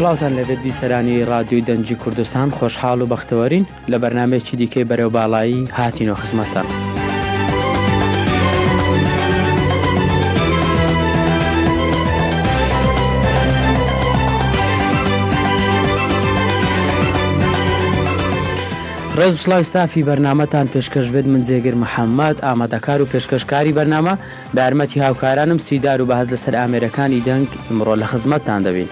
سڵاوتان لێبێت بیسەرانی ڕادیۆی دەنگی کوردستان خۆشحاڵ و بەختەوەرین لە بەرنامەیەکی دیکەی بەرەو باڵایی هاتینەوە خزمەتتان. ڕێز و سڵاوی ستافی بەرنامەتان پێشکەش بێت من جێگر محەممەد ئامادەکار و پێشکەشکاری بەرنامە بە یارمەتی هاوکارانم سیدار و بەهەز لەسەر ئامێرەکانی دەنگ ئیمڕۆ لە خزمەتتان دەبین.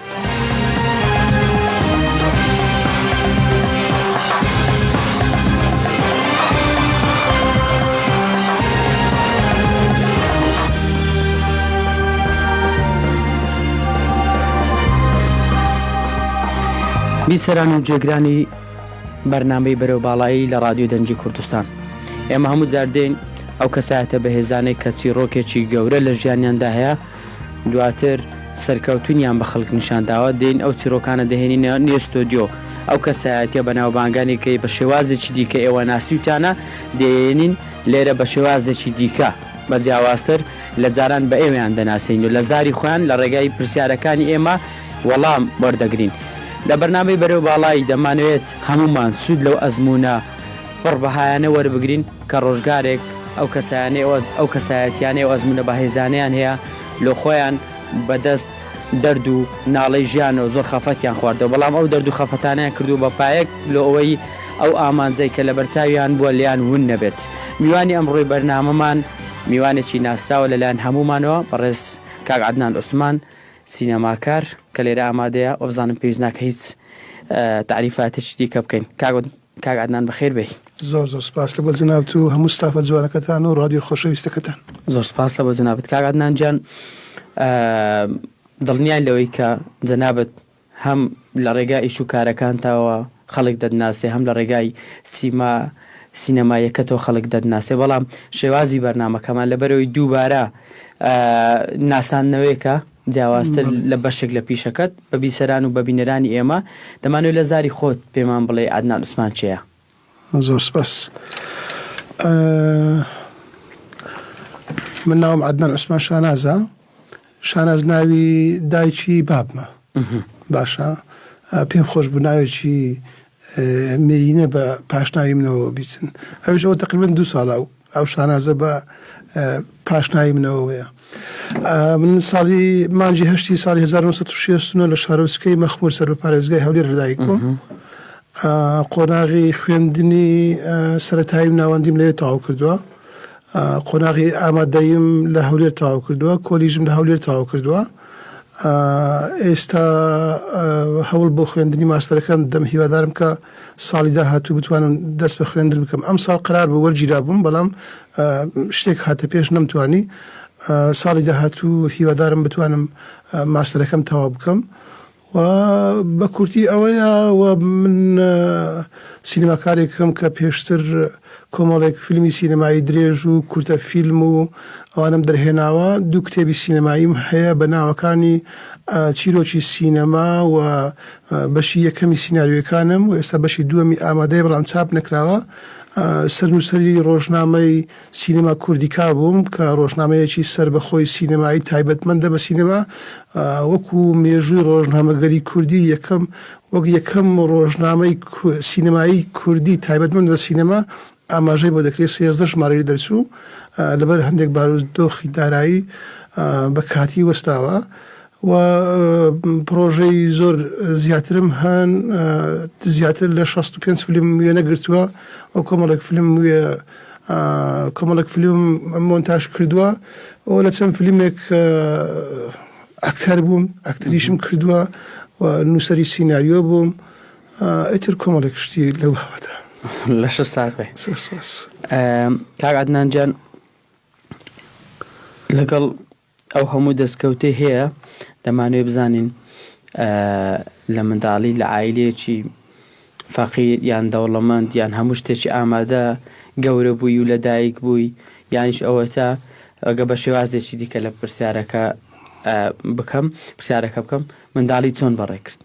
بیسەران و جێگرانی بەرنامەی بەرەو باڵایی لە ڕادیۆ دەنگی کوردستان ئێمە هەموو جار دێین ئەو کەسایەتە بەهێزانەی کە چیڕۆکێکی گەورە لە ژیانیاندا هەیە دواتر سەرکەوتنیان بە خەڵک نیشانداوە دێین ئەو چیرۆکانە دەهێنینە نێو ستۆدیۆ ئەو کەسایەتیە بەناوبانگانی کە بە شێوازێکی دیکە ئێوە ناسیوتانە دێنین لێرە بە شێوازێکی دیکە بە جیاوازتر لە جاران بە ئێوەیان دەناسین و لە زاری خۆیان لە ڕێگای پرسیارەکانی ئێمە وەڵام وەردەگرین. لە بەرنامەی بەرەو باڵایی دەمانەوێت هەموومان سوود لەو ئەزموونە پڕ بەهایانە وەربگرین کە ڕۆژگارێک ئەو کەسایانەی ئەو کەسایەتیانەی ئەو ئەزموونە بەهێزانەیان هەیە لۆ خۆیان بەدەست دەرد و ناڵەی ژیانەوە زۆر خەفەتیان خواردەوە بەڵام ئەو دەرد و خەفەتانەیان کردووە بە پایەک لۆ ئەوەی ئەو ئامانجەی کە لەبەرچاویان بووە لێیان ون نەبێت. میوانی ئەمڕۆی بەرنامەمان میوانێکی ناسراوە لەلایەن هەموومانەوە بەڕێز کاک عەدنان عوسمان سینەماکار کە لێرە ئامادەیە وابزانم پێویست ناکە هیچ تەعریفاتێکی دیکە بکەین کاک کاک عەدنان بەخێر بێی. زۆر زۆر سپاس لە بۆ جەنابت و هەموو ستافە جوانەکەتان و ڕادیۆ خۆشەویستەکەتان. زۆر سپاس لە بۆ جەنابت کاک عەدنان گیان دڵنیاین لەوەی کە جەنابت هەم لە ڕێگای ئیش و کارەکانتەوە خەڵک دەتناسێ هەم لە ڕێگای سیما سینەماییەکەتەوە خەڵک دەتناسێ بەڵام شێوازی بەرنامەکەمان لەبەرئەوەی دووبارە ناساندنەوەیەکە جیاوازتر لە بەشێک لە پیشەکەت بە بیسەران و بە بینەرانی ئێمە دەمانەوێت لە زاری خۆت پێمان بڵێ عەدنان عوسمان کێیە؟ زۆر سپاس. من ناوم عەدنان عوسمان شانازە. شاناز ناوی دایکی بابمە. باشە پێم خۆش بوو ناوێکی مێینە بە پاشناوی منەوە بیچن ئەویش ئەوە تقریبا دوو ساڵە ئەو شانازە بە پاشناوی منەوەیە. من ساڵی مانگی هەشتی ساڵی 1969 لە شارۆچکەی مەخمور سەر بە پارێزگای هەولێر لەدایک بووم. قۆناغی خوێندنی سەرەتایی و ناوەندیم لەوێ تەواو کردووە. قۆناغی ئامادەییم لە هەولێر تەواو کردووە، کۆلیژم لە هەولێر تەواو کردووە. ئێستا هەوڵ بۆ خوێندنی ماستەرەکەم دەم هیوادارم کە ساڵی داهاتوو بتوانم دەست بە خوێندن بکەم ئەم ساڵ قرار بوو وەرگیرا بووم بەڵام شتێک هاتە پێش نەمتوانی ساڵی داهاتوو هیوادارم بتوانم ماستەرەکەم تەواو بکەم و بە کورتی ئەوەیە و من سینەماکارێکم کە پێشتر کۆمەڵێک فیلمی سینەمایی درێژ و کورتە فیلم و ئەوانەم دەرهێناوە، دوو کتێبی سینەماییم هەیە بە ناوەکانی چیرۆکی سینەما و بەشی یەکەمی سیناریۆکانم و ئێستا بەشی دووەمی ئامادەیە بەڵام چاپ نەکراوە. سەرنووسەری ڕۆژنامەی سینەما کوردیکا بووم کە ڕۆژنامەیەکی سەربەخۆی سینەمایی تایبەتمەندە بە سینەما وەکو مێژووی ڕۆژنامەگەری کوردی یەکەم وەک یەکەم ڕۆژنامەی سینەمایی کوردی تایبەتمەند بە سینەما ئاماژەی بۆ دەکرێت 13 ژمارەی دەرچوو لەبەر هەندێک بارودۆخی دارایی بە کاتی وەستاوە و پڕۆژەی زۆر زیاترم هەن زیاتر لە 65 فیلم وێنە گرتووە و کۆمەڵێک فیلم وێ کۆمەڵێک فیلم مۆنتاژ کردووە و لە چەند فیلمێک ئەکتەر بووم ئەکتەریشم کردووە و نووسەری سیناریۆ بووم ئیتر کۆمەڵێک شتی لەو بابەتە. لەشت ساغ بێ. زۆر سوپاس. کاک عەدنان گیان لەگەڵ ئەو هەموو دەستکەوتەی هەیە دەمانەوێت بزانین لە منداڵی لە عایلەیەکی فەقیر یان دەوڵەمەند یان هەموو شتێکی ئامادە گەورە بووی و لەدایک بووی یانیش ئەوەتا ئەگە بە شێوازێکی دیکە لە پرسیارەکە بکەم پرسیارەکە بکەم منداڵی چۆن بەڕێ کرد؟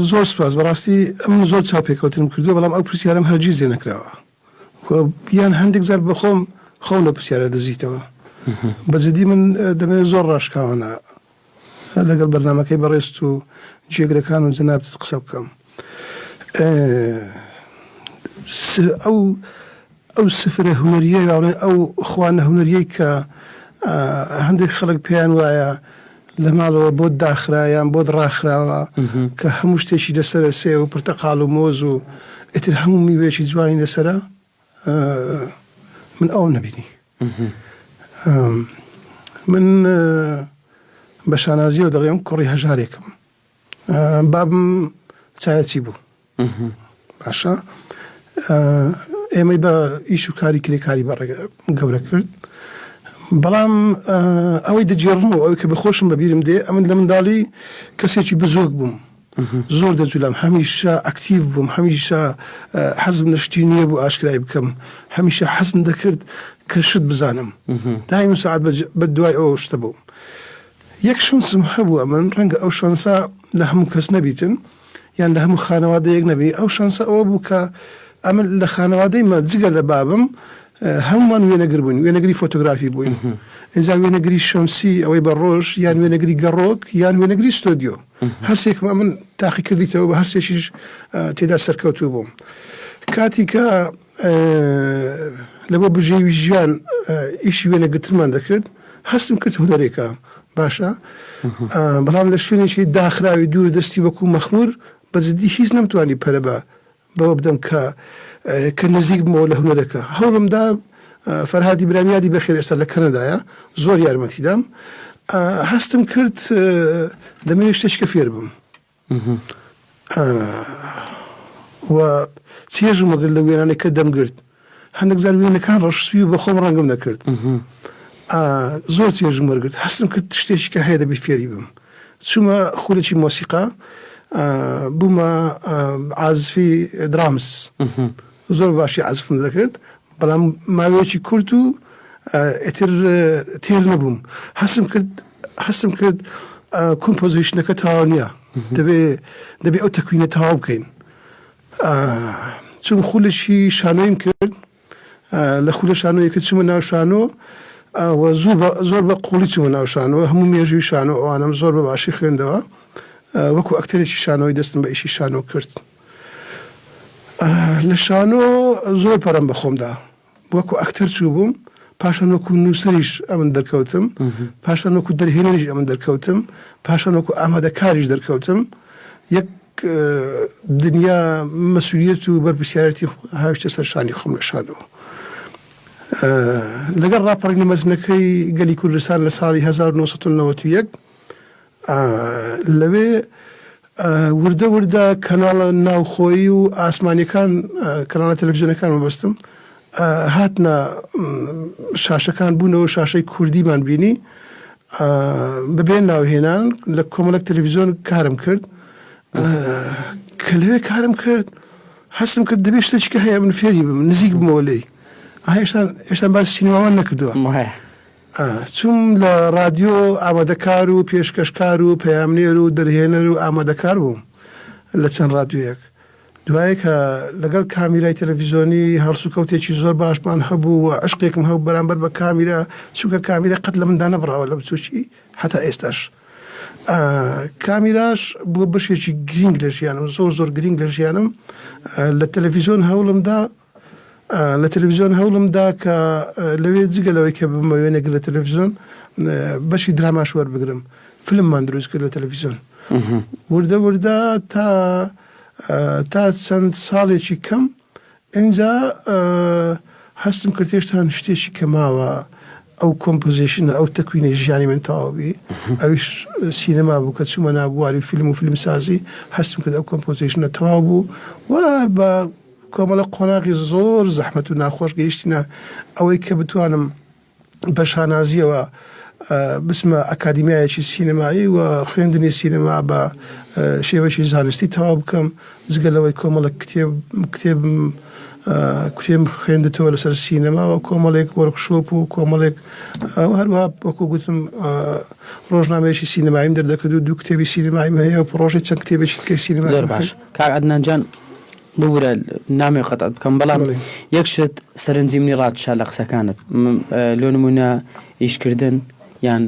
زۆر سپاس بەڕاستی ئەمن زۆر چاوپێکەوتنم کردووە بەڵام ئەو پرسیارەم هەرگیز لێ نەکراوە یان هەندێک جار بەخۆم خۆم لەو پرسیارە دزیتەوە بە جدی من دەمەوێت زۆر ڕاشکاوانە. لەگەڵ بەرنامەکەی بەڕێزت و جێگرەکان و جەنابتت قسە بکەم. ئەو ئەو سفرە هونەرییە یا بڵێین ئەو خوانە هونەرییەی کە هەندێک خەڵک پێیان وایە لە ماڵەوە بۆت داخرا یان بۆت ڕاخراوە کە هەموو شتێکی لەسەرە سێو و پرتەقاڵ و مۆز و ئیتر هەموو میوەیەکی جوانی لەسەرە من ئەوم نەبینی. من بە شانازیەوە دەڵێم کوڕی هەژارێکم. بابم چایەچی بوو. باشە ئێمەی بە ئیش و کاری کرێکاری بەڕێگە گەورە کرد. بەڵام ئەوەی دەگێڕمەوە ئەوەی کە بەخۆشم بەبیرم دێ ئەمن لە منداڵی کەسێکی بزۆک بووم. زۆر دەجولام هەمیشە ئەکتیڤ بووم هەمیشە حەزم لە شتی نوێ بوو ئاشکرای بکەم هەمیشە حەزم دەکرد کە شت بزانم دایم و سەعات بە دوای ئەو شتە بووم یەک شەنسم هەبوو ئەمن ڕەنگە ئەو شەنسە لە هەموو کەس نەبیتن یان لە هەموو خانەوادەیەک نەبی ئەو شەنسە ئەوە بوو کە ئەمن لە خانەوادەی مە جگە لە بابم هەموومان وێنەگر بووین وێنەگری فۆتۆگرافی بووین ئینجا وێنەگری شەمسی ئەوەی بە ڕۆژ یان وێنەگری گەڕۆک یان وێنەگری ستۆدیۆ هەرسێکم ئەمن تاقی کردیتەوە بە هەرسێکیش تێدا سەرکەوتوو بووم کاتی کە لە بۆ بژێوی ژیان ئیشی وێنەگرتنمان دەکرد هەستم کرد هونەرێکە باشە بەڵام لە شوێنێکی داخراوی دوور دەستی وەکو مەخمور بە جدی هیچ نەمتوانی پەرە بە بەوە بدەم کە کە نزیک بمەوە لە هونەرەکە هەوڵم دا فەرهادی برام یادی بەخێر ئێستا لە کەنەدایە زۆر یارمەتی دام هەستم کرد دەمەوێت شتێکە فێر بم و چێژم وەگرت لە وێنانەی کە دەمگرت هەندێک جار وێنەکان ڕەش سپی و بەخۆم ڕەنگم دەکرد زۆر چێژم وەرگرت هەستم کرد شتێکی کە هەیە دەبی فێری بم چوومە خولێکی مۆسیقا بوومە عازفی درامس زۆر باشی عازفم دەکرد بەڵام ماوەیەکی کورت و ئیتر تێر نەبووم هەستم کرد هەستم کرد composition ەکە تەواو نییە دەبێ دەبێ ئەو تەکوینە تەواو بکەین چووم خولێکی شانۆیم کرد لە خولە شانۆیەکە چوومە ناو شانۆ و زۆر بە زۆر بە قوڵی چوومە ناو شانۆ هەموو مێژووی شانۆ ئەوانەم زۆر بە باشی خوێندەوە وەکو ئەکتەرێکی شانۆی دەستم بە ئیشی شانۆ کرد لە شانۆ زۆر پەرم بە خۆمدا وەکو ئەکتەر چوو بووم پاشان وەکو نووسەریش ئەمن دەرکەوتم پاشان وەکو دەرهێنەریش ئەمن دەرکەوتم پاشان وەکو ئامادەکاریش دەرکەوتم یەک دنیا مەسولیەت و بەرپرسیارێتی هاویشتە سەر شانی خۆم لە شانەوە. لەگەڵ ڕاپەڕینە مەزنەکەی گەلی کوردستان لە ساڵی 1991 لەوێ وردە وردە کەناڵە ناوخۆیی و ئاسمانیەکان کەناڵە تەلەفزیۆنەکان مەبەستم هاتنە شاشەکان بوونەوە شاشەی کوردیمان بینی بەبێ ناوهێنان لە کۆمەڵێک تەلەفیزیۆن کارم کرد کە لەوێ کارم کرد هەستم کرد دەبێت شتێکی کە هەیە من فێری بم نزیک بمەوە لێی هێشتان هێشتان باسی سینەمامان نەکردووە چوم لە ڕادیۆ ئامادەکار و پێشکەشکار و پەیامنێر و دەرهێنەر و ئامادەکار بووم لە چەند ڕادیۆیەک دوای کە لەگەڵ کامیرای تەلەفیزۆنی هەڵسوکەوتێکی زۆر باشمان هەبوو و عەشقێکم هەبوو بەرامبەر بە کامیرا، چونکە کامیرا قەت لە مندا نەبڕاوە لە بچووکی هەتا ئێستاش. کامیراش بووە بەشێکی گرینگ لە ژیانم، زۆر زۆر گرینگ لە ژیانم. لە تەلەفیزۆن هەوڵم دا لە تەلەفیزیۆن هەوڵم دا کە لەوێ جگە لەوەی کە ببمە وێنەگر لە تەلەفیزیۆن بەشی دراماش وەربگرم فیلممان دروست کرد لە تەلەفیزیۆن وردە وردە تا تا چەند ساڵێکی کەم ئینجا هەستم کرد هێشتان شتێکی کە ماوە ئەو composition ە ئەو تەکوینەی ژیانی من تەواو بی ئەویش سینەما بوو کە چوومە ناو بواری فیلم و فیلمسازی هەستم کرد ئەو composition ە تەواو بوو و بە کۆمەڵە قۆناغی زۆر زەحمەت و ناخۆش گەیشتینە ئەوەی کە بتوانم بە شانازییەوە بچمە ئەکادیمیایەکی سینەمایی و خوێندنی سینەما بە شێوەیەکی زانستی تەواو بکەم، جگە لەوەی کۆمەڵێک کتێب کتێبم کتێبم خوێندتەوە لەسەر سینەما و کۆمەڵێک وۆرکشۆپ و کۆمەڵێک هەروەها وەکو گوتم ڕۆژنامەیەکی سینەماییم دەردەکرد و دوو کتێبی سینەماییم هەیە و پڕۆژەی چەند کتێبێکی دیکەی سینەماییم زۆر باش کاک عەدنان جان ببورە نامەوێ قەتعت بکەم بەڵام یەک شت سەرنجی منی ڕاکیشا لە قسەکانت لۆ نمونە ئیشکردن یان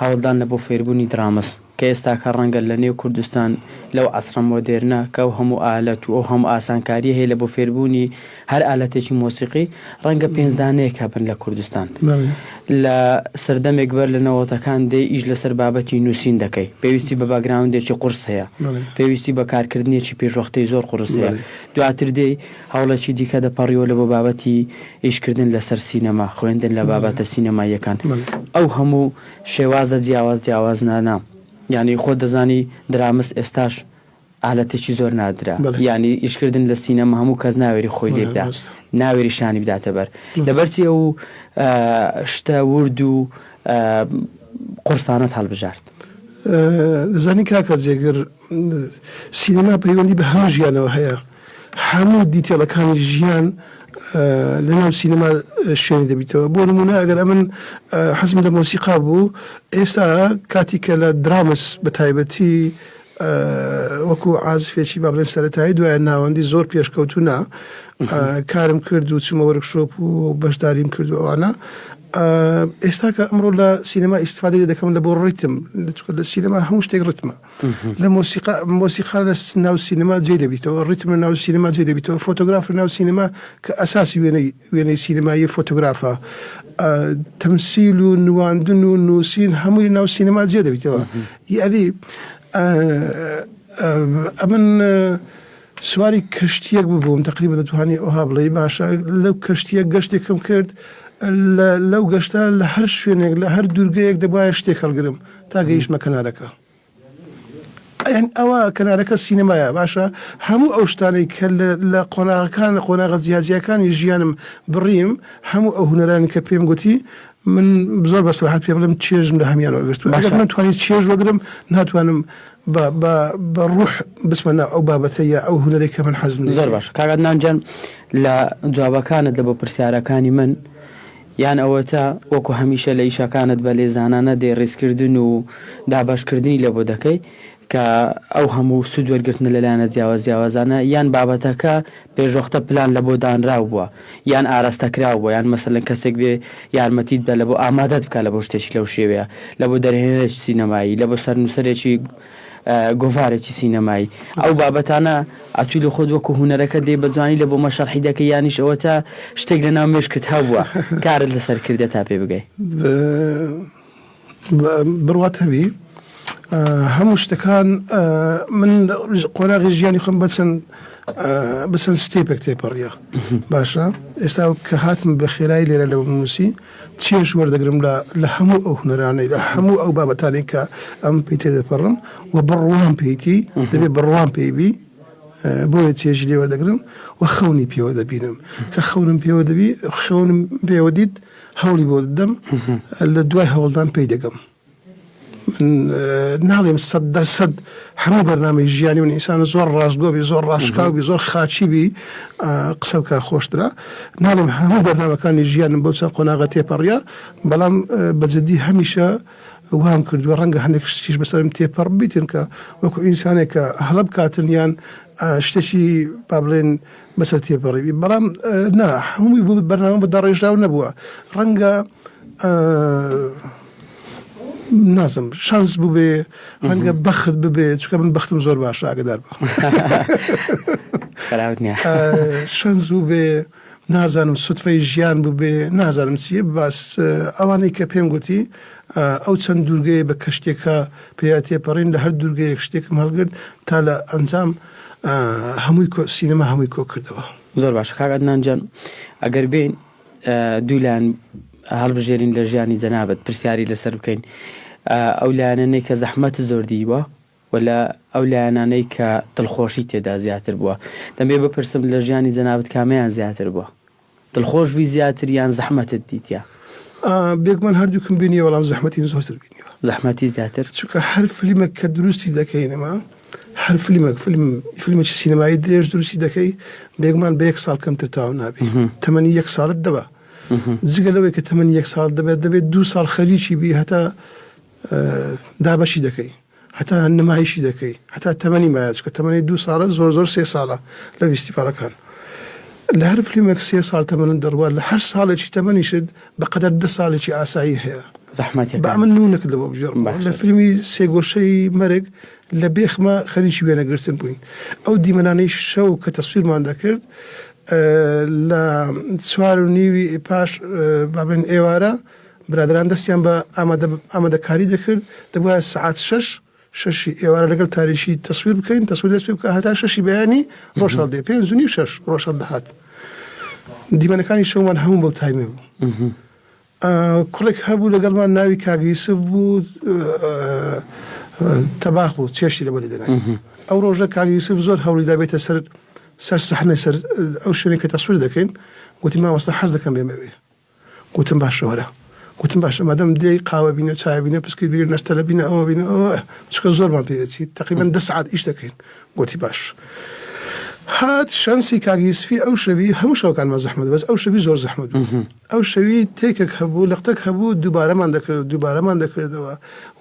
هەوڵدان لە بۆ فێربوونی درامس. کە ئێستاکە ڕەنگە لە نێو کوردستان لەو عەسرە مۆدێرنە کە ئەو هەموو ئالەت و ئەو هەموو ئاسانکارییە هەیە لە بۆ فێربوونی هەر ئالەتێکی مۆسیقی ڕەنگە پێنج دانەیەک هەبن لە کوردستان. لە سەردەمێک بەر لە نەوەتەکان دێی ئیش لەسەر بابەتی نووسین دەکەی پێویستی بە background ێکی قورس هەیە پێویستی بە کارکردنێکی پێشوەختەی زۆر قورس هەیە دواتر دێی هەوڵێکی دیکە دەپەڕیەوە لە بۆ بابەتی ئیشکردن لەسەر سینەما خوێندن لە بابەتە سینەماییەکان ئەو هەموو شێوازە جیاواز جیاوازنانە یانی خۆت دەزانی درامس ئێستاش ئالەتێکی زۆر نادرە یانی ئیشکردن لە سینەما هەموو کەس ناوێری خۆی لێ بدا ناوێری شانی بداتە بەر لەبەرچی ئەو شتە ورد و قورسانەت هەڵبژارد؟ دەزانی کاکە جێگر سینەما پەیوەندی بە هەموو ژیانەوە هەیە هەموو detail ەکانی ژیان لەناو سینەما شوێنی دەبیتەوە بۆ نمونە ئەگەر ئەمن حەزم لە مۆسیقا بوو ئێستا کاتی کە لە درامس بە تایبەتی وەکو عازفێکی با بڵێن سەرەتایی دوایە ناوەندی زۆر پێشکەوتوو نا کارم کرد و چوومە workshop و بەشداریم کرد و ئەوانە ئێستا کە ئەمڕۆ لە سینەما ئیسیفادە لێ دەکەم لە بۆ ڕیتم لە سینەما هەموو شتێک ڕتمە لە مۆسیقا مۆسیقا لە ناو سینەما جێ دەبیتەوە ڕیتم لە ناو سینەما جێ دەبیتەوە فۆتۆگراف لە ناو سینەما کە ئەساسی وێنەی وێنەی سینەمایی فۆتۆگرافە تەمسیل و نواندن و نووسین هەمووی لە ناو سینەما جێ دەبیتەوە یعنی ئەمن سواری کەشتیەک ببووم تقریبا دەتوانی ئەوها بڵێ باشە لەو کەشتیە گەشتێکم کرد لەو گەشتە لە هەر شوێنێک لە هەر دوورگەیەک دەبایە شتێک هەڵگرم تا گەیشتمە کەنارەکە. یانی ئەوە کەنارەکە سینەمایە باشە هەموو ئەو شتانەی کە لە قۆناغەکان لە قۆناغە جیاجیاکانی ژیانم بڕیم هەموو ئەو هونەرانی کە پێم گوتی من زۆر بە سراحەت پێ بڵێم چێژم لە هەمیان وەرگرتووە ئەگەر من توانی چێژ وەگرم ناتوانم بە بە بە ڕوح بچمە ناو ئەو بابەتە یا ئەو هونەرەی کە من حەزم لێیە. زۆر باشە کاک عەدنان گیان لە جوابەکانت لە بۆ پرسیارەکانی من یان ئەوەتا وەکو هەمیشە لە ئیشەکانت بە لێزانانە دێ ڕیزکردن و دابەشکردنی لە بۆ دەکەی کە ئەو هەموو سوود وەرگرتنە لە لایەنە جیاواز جیاوازانە یان بابەتەکە پێشوەختە پلان لە بۆ دانراو بووە یان ئاراستەکراو بووە یان مەسەلەن کەسێک بێ یارمەتیت بە لە بۆ ئامادەت بکا لە بۆ شتێکی لەو شێوەیە لە بۆ دەرهێنەرێکی سینەمایی لە بۆ سەرنووسەرێکی گۆڤارێکی سینەمایی ئەو بابەتانە ئەتوو لە خۆت وەکو هونەرەکە دێی بە جوانی لە بۆ مە شەرحی دەکەی یانیش ئەوەتا شتێک لە ناو مێشکت هەبووە کارت لەسەر کردە تا پێ بگەی؟ بڕوات هەبی هەموو شتەکان من قۆناغی ژیانی خۆم بەچەند بەچەند step ێک تێپەڕیە باشە ئێستا کە هاتم بە خێرایی لێرە لەوە نووسی چێژ وەردەگرم لە لە هەموو ئەو هونەرانەی لە هەموو ئەو بابەتانەی کە ئەم پێی تێدەپەڕم و بڕوام پێیتی دەبێ بڕوام پێی بی بۆیە چێژی لێ وەردەگرم و خەونی پێوە دەبینم کە خەونم پێوە دەبی خەونم پێوە دیت هەوڵی بۆ دەدەم لە دوای هەوڵدان پێی دەگەم. من ناڵێم 100% هەموو بەرنامەی ژیانی من ئینسان زۆر ڕاستگۆ بی زۆر ڕاشکاو بی زۆر خاچی بی قسە بکە خۆشترە ناڵێم هەموو بەرنامەکانی ژیانم بۆ چەند قۆناغە تێپەڕیە بەڵام بەجددی هەمیشە وام کردووە ڕەنگە هەندێک شتیش بەسەرم تێپەڕ بیتن کە وەکو ئینسانێک کە هەڵە بکاتن یان شتێکی با بڵێن بەسەر تێپەڕیبی بەڵام نا هەمووی بۆ بەرنامە بە داڕێژراو نەبووە ڕەنگە نازم شانس بووبێ ڕەنگە بەخت ببێ چکە من بەختم زۆر باشە ئاگدار بە شانس بووبێ نازانم سوتفەی ژیان بووبێ نازانم چییە باس ئەوانەی کە پێم گوتی ئەو چەند دوورگەیە بە کەشتێکە پێیا تێپەڕین لە هەر دوورگەیەک شتێکم هەڵگرت تا لە ئەنجام هەمووی سینەما هەمووی کۆ کردەوە. زۆر باشە کاک عەدنان جان ئەگەر بێین دوو لایەن هەڵبژێرین لە ژیانی جەنابت پرسیاری لەسەر بکەین ئەو لایەنەی کە زەحمەت زۆر دیوە و لە ئەو لایەنانەی کە دڵخۆشی تێدا زیاتر بووە دەمێ بپرسم لە ژیانی جەنابت کامەیان زیاتر بووە دڵخۆش بووی زیاتر یان زەحمەتت دیتە؟ بێگومان هەردووکم بینیوە بەڵام زەحمەتیم زۆرتر بینیوە. زەحمەتی زیاتر؟ چونکە هەر فلیمێک کە دروستی دەکەین ئێمە هەر فلیمێک فیلم فیلمێکی سینەمایی درێژ دروستی دەکەی بێگومان بە یەک ساڵ کەمتر تەواو نابی تەمەنی یەک ساڵت دەبا جگە لەوەی کە تەمەنی یەک ساڵت دەبێت دەبێت دوو ساڵ خەریکی بی هەتا دابەشی دەکەی هەتا نمایشی دەکەی هەتا تەمەنی مایە چونکە تەمەنی دوو ساڵە زۆر زۆر سێ ساڵە لە فیستیڤاڵەکان لە هەر فلیمێک سێ ساڵ تەمەنت دەڕوا لە هەر ساڵێکی تەمەنیشت بەقەدەر دە ساڵێکی ئاسایی هەیە. زەحمەتیەکان. با من نموونەکت لە بۆ بگێڕمەوە. باشە. لە فیلمی سێگۆشەی مەرگ لە بێخمە خەریکی وێنەگرتن بووین. ئەو دیمەنانەی شەو کە تەسویرمان دەکرد لە چوار و نیوی پاش با بڵێین ئێوارە برادەران دەستیان بە ئامادە ئامادەکاری دەکرد دەبوایە سەعات شەش شەشی ئێوارە لەگەڵ تاریکی تەسویر بکەین تەسویر دەست پێ بکە هەتا شەشی بەیانی ڕۆژ هەڵدێ پێنج و نیو شەش ڕۆژ هەڵدەهات دیمەنەکانی شەومان هەموو بەو تایمە بوو کوڕێک هەبوو لەگەڵمان ناوی کاک یوسف بوو تەباخ بوو چێشتی لەبەری دەنای ئەو ڕۆژە کاک یوسف زۆر هەوڵی دا بێتە سەر سەر سەحنە سەر ئەو شوێنێک کە تەسویر دەکەین گوتی مامۆستا حەز دەکەم بێمەوێ گوتم باشە وەرە. گوتم باشە مادەم دێی قاوە بینە چای بینە پسکیت بینە نەشتەلە بینە ئەوە بینە ئەوە چونکە زۆرمان پێ دەچی تەقریبەن دە سەعات ئیش دەکەین. گوتی باش. هات شەنسی کاک یوسفی ئەو شەوی هەموو شەوەکانمان زەحمەت بەس ئەو شەوی زۆر زەحمەت بوو. ئەو شەوی تێکێک هەبوو لەقتەک هەبوو دووبارەمان دەکرد دووبارەمان دەکردەوە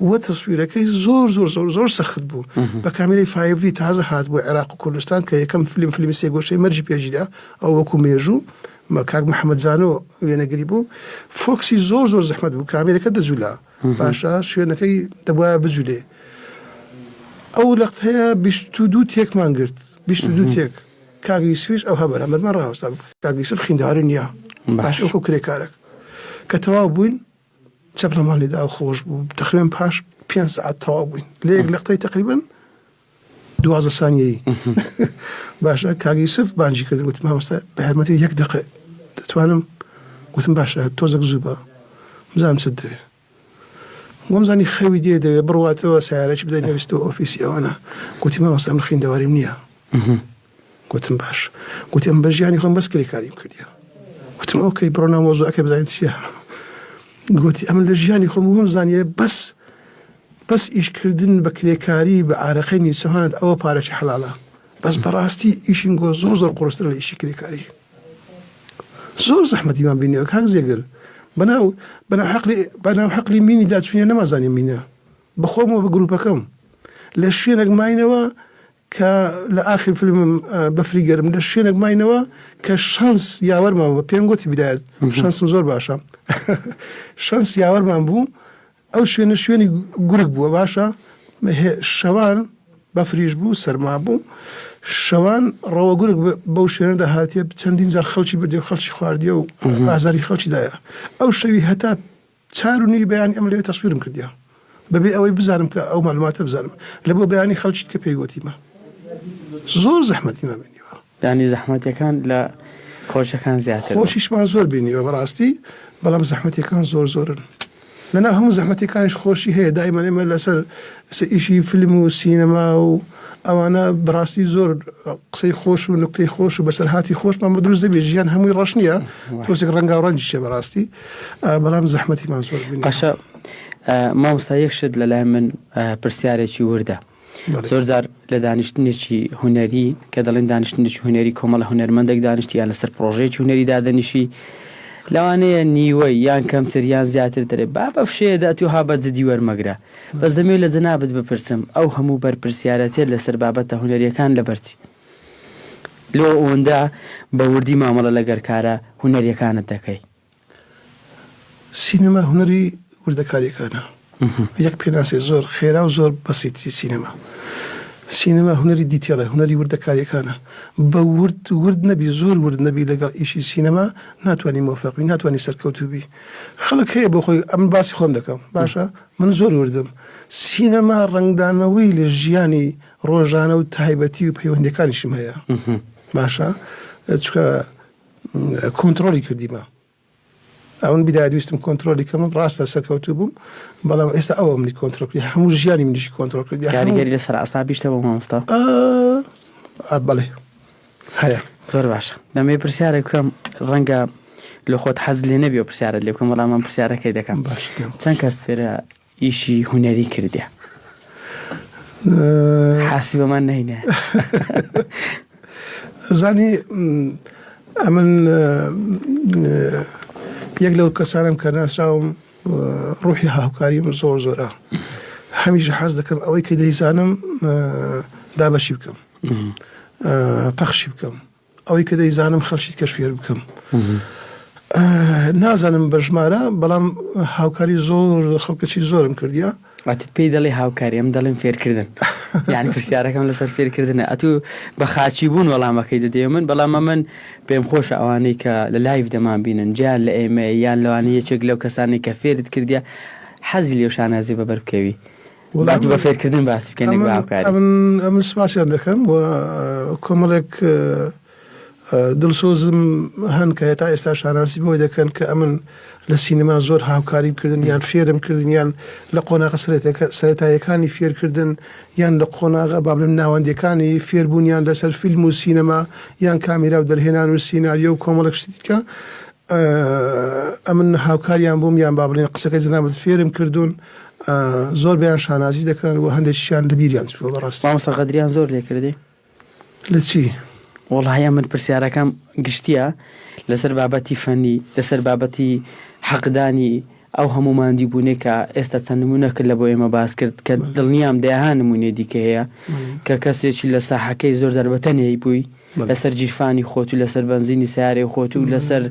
و تەسویرەکەی زۆر زۆر زۆر زۆر سەخت بوو. بە کامێرەی five D تازە هات بۆ عێراق و کوردستان کە یەکەم فیلم فیلمی سێگۆشەی مەرگی پێگیرا ئەو وەکوو مێژوو کاک محمد زانۆ وێنەگری بوو focus ی زۆر زۆر زەحمەت بوو کامێرەکە دەجولا باشە شوێنەکەی دەبواە بجولێ ئەو لەقتەیە 22 تێکمان گرت 22 تێک کاک یوسفیش ئەو هەبەرامبەرمان ڕاوەستا بوو کاک یوسف خینداری نییە باش ئەو کرێکارێک کە تەواو بووین چەپڵەمان لێدا و خۆش بوو تقریبا پاش پێ ساعت تەواو بووین لە یەک لەقتەی تقریبا 12 سانیەیی باشە کاک یوسف بانگی کردم گوتم مامۆستا بە یارمەتی یەک دەقە دەتوانم گوتم باشە تۆزێک زوو بە بزانم چت دەوێ وەمزانی خەوی دێ دەوێ بڕواتەوە سیارەکی بدەین نەویستەوە ئۆفیسی ئەوانە گوتی مامۆستا من خوێندەواریم نییە گوتم باش گوتی ئەم بە ژیانی خۆم بەس کرێکاریم کردیە گوتم okay بڕۆ ناو مەوزوعەکە بزانین چییە گوتی ئەمن لە ژیانی خۆم وەم زانیە بەس بەس ئیشکردن بە کرێکاری بە ئارەقەی نیوچەوانت ئەوە پارەکی حەڵاڵە بەس بەڕاستی ئیشین گۆ زۆر زۆر قورسترە لە ئیشی کرێکاری زۆر زەحمەتیمان بینیوە کاک جێگر بەناو بەناو حەقلی بەناو حەقلی مینی داچوینە نەمازانی مینە بەخۆمەوە بە گروپەکەم لە شوێنێک ماینەوە کە لە ئاخر فیلمم بەفری گەرم لە شوێنێک ماینەوە کە شانس یاوەرمان بوو پێم گوتی بدایەت شانسم زۆر باشە شانس یاوەرمان بوو ئەو شوێنە شوێنی گورگ بووە باشە شەوان بەفریش بوو سەرما بوو شەوان ڕەوە گورگ بەو شوێنەدا هاتیە چەندین جار خەڵکی بردی و خەڵکی خواردیە و ئازاری خەڵکی دایە ئەو شەوی هەتا چار و نیوی بەیانی ئەمن لەوێ تەسویرم کردیە بەبێ ئەوەی بزانم کە ئەو مەعلوماتە بزانم لە بۆ بەیانی خەڵکی کە پێی گۆتیمە زۆر زەحمەتیمان بینیوە. یانی زەحمەتیەکان لە خۆشیەکان زیاتر بوون. خۆشیشمان زۆر بینیوە بەڕاستی بەڵام زەحمەتیەکان زۆر زۆرن لەناو هەموو زەحمەتیەکانیش خۆشی هەیە دایمەن ئێمە لەسەر ئیشی فیلم و سینەما و ئەوانە بەڕاستی زۆر قسەی خۆش و نوکتەی خۆش و بەسەرهاتی خۆشمان بۆ دروست دەبێت ژیان هەمووی ڕەش نییە تۆزێک ڕەنگاو ڕەنگیشە بەڕاستی بەڵام زەحمەتیمان زۆر بینی. باشە مامۆستا یەک شت لەلای من پرسیارێکی وردە زۆر جار لە دانیشتنێکی هونەری کە دەڵێن دانیشتنێکی هونەری کۆمەڵە هونەرمەندێک دانیشتی یان لەسەر پرۆژەیەکی هونەری دادەنیشی لەوانەیە نیوەی یان کەمتر یان زیاتر دەرێ با بە فشەیە دەتو ها بە جدی وەرمەگرە بەس دەمەوێت لە جەنابت بپرسم ئەو هەموو بەرپرسیارەتیەت لەسەر بابەتە هونەریەکان لەبەرچی لۆ ئەوەندە بە وردی مامەڵە لەگەر کارە هونەریەکانت دەکەی؟ سینەما هونەری وردەکاریەکانە یەک پێناسەی زۆر خێرا و زۆر بەسیتی سینەما سینەما هونەری detail ە هونەری وردەکاریەکانە بە ورد ورد نەبی زۆر ورد نەبی لەگەڵ ئیشی سینەما ناتوانانی مۆفەق بی ناتوانانی سەرکەوتوو بی خەڵک هەیە بۆ خۆی ئەم باسی خۆم دەکەم باشە من زۆر وردم سینەما ڕەنگدانەوەی لە ژیانی ڕۆژانە و تایبەتی و پەیوەندەکانیشم هەیە باشە چکە کۆنتترۆلی کردیمە ئەون بدایەت ویستم کۆنتترۆلی کەم ڕاستە سەرکەوتوو بووم بەڵام ئێستا ئەوە منی کۆنتترۆل کردی هەموو ژیانی منیشی کۆنتترۆل کردی کاریگەری لەسەر ئەسابیشتە بۆ مامۆستا بەڵێ هەیە زۆر باشە دەمەوێ پرسیارێک بکەم ڕەنگە لە خۆت حەز لێ نەبی و پرسیارت لێ بکەم بەڵام من پرسیارەکەی دەکەم باش پێم چەند کەس فێرە ئیشی هونەری کردە حاسیبەمان نەینە زانی ئەمن یەک لەو کەسانم کە ناسراوم ڕوحی هاوکاریم زۆر زۆرە هەمیشە حەز دەکەم ئەوەی کە دەیزانم دابەشی بکەم پەخشی بکەم ئەوەی کە دەیزانم خەڵکی کەش فێر بکەم. نازانم بە ژمارە بەڵام هاوکاری زۆر خەڵکەکی زۆرم کردیە. ئەتوت پێی دەڵێی هاوکاری ئەم دەڵێم فێرکردن یانی پرسیارەکەم لەسەر فێرکردنە ئەتوو بە خاچی بوون وەڵامەکەی دەدەیەوە من بەڵام ئەمن پێم خۆشە ئەوانەی کە لە live دەمان بینن جیان لە ئێمە یان لەوانە یەکێک لەو کەسانەی کە فێرت کردیە حەزی لێو شانازی بە بەر بکەوی با تو بە فێرکردن باسی بکەین نەک بە هاوکاری. ئەمن سپاسیان دەکەم و کۆمەڵێک دڵسۆزم هەن کە هێتا ئێستا شانازی بەوەی دەکەن کە ئەمن لە سینەما زۆر هاوکاریم کردن یان فێرم کردن یان لە قۆناغە سەرەتاییەکانی فێرکردن یان لە قۆناغە با بڵێم ناوەندیەکانی فێربوونیان لەسەر فیلم و سینەما یان کامیرا و دەرهێنان و سیناریۆ و کۆمەڵێک شتی دیکە ئەمن هاوکاریان بووم یان با بڵێن قسەکەی جەنابت فێرم کردوون زۆر بەیان شانازی دەکەن و هەندێکیان لەبیریان چووە بەڕاستی. مامۆستا غەدریان زۆر لێکردی؟ لە چی؟ وەڵاهی ئەمن پرسیارەکەم گشتیە لەسەر بابەتی فەنی لەسەر بابەتی حەقدانی ئەو هەموو ماندی بوونەی کە ئێستا چەند نمونە کرد لە بۆ ئێمە باس کرد کە دڵنیام دەیەها نمونەی دیکە هەیە کە کەسێکی لە ساحەکەی زۆر جار بە تەنێی بووی لەسەر گیرفانی خۆت و لەسەر بەنزینی سیارەی خۆت و لەسەر